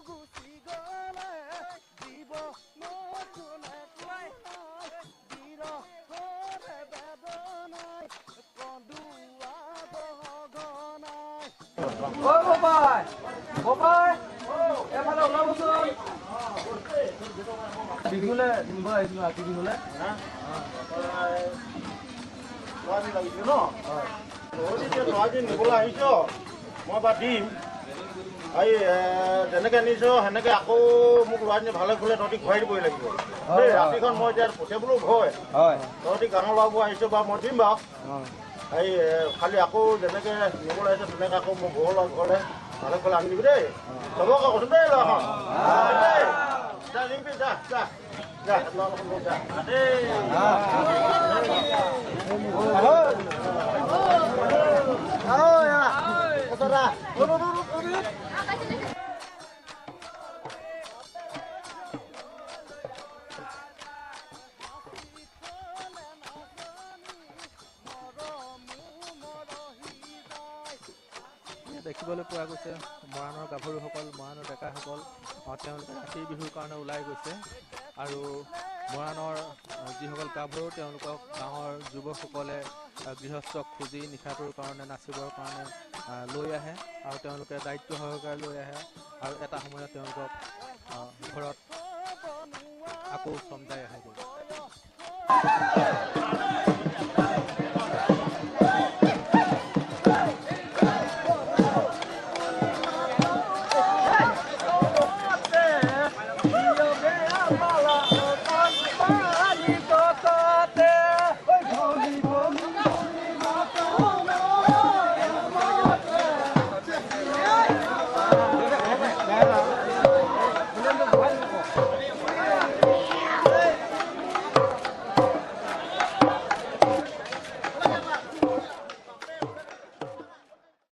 গুচি গ'লে দিব নতুন বিৰহৰে বেদনাই কন্দুৱাব গনাই। ঐ বোপাই, বোপাই, এফালে ওলাবচোন। বিহুলে নিব আহিছিলো, ৰাতি বিহুলে। লাগিছিল ন তই নিবলৈ আহিছ, মই বা দিম। এই যেনেকে নিছ সেনেকে আকৌ মোক ল'ৰাজনী ভালে ভালে তহঁতি ঘূৰাই দিবই লাগিব দেই। ৰাতিখন মই এতিয়া পঠিয়াবলৈও ভয়। তহঁতি গাঁৱৰ ল'ৰাবোৰ আহিছ বা মই দিম বাৰু। এই খালি আকৌ যেনেকে নিবলৈ আহিছ তেনেকে আকৌ মোৰ ঘৰৰ ল'ৰা ঘৰলৈ ভালে ভালে আনি দিবি দেই। চবকে কৈছো দেই, ল'ৰাখন দেই। যা ৰিম্পী, যা যা যা, ল'ৰাখন লৈ যা দেই। দেখিবলৈ পোৱা গৈছে মৰাণৰ গাভৰুসকল, মৰাণৰ ডেকাসকল তেওঁলোকে ৰাতিৰ বিহুৰ কাৰণে ওলাই গৈছে। আৰু মৰাণৰ যিসকল গাভৰু, তেওঁলোকক গাঁৱৰ যুৱকসকলে গৃহস্থক খুজি নিশাটোৰ কাৰণে নাচিবৰ কাৰণে লৈ আহে আৰু তেওঁলোকে দায়িত্ব সহকাৰে লৈ আহে আৰু এটা সময়ত তেওঁলোকক ঘৰত আকৌ চমজাই আহেগৈ।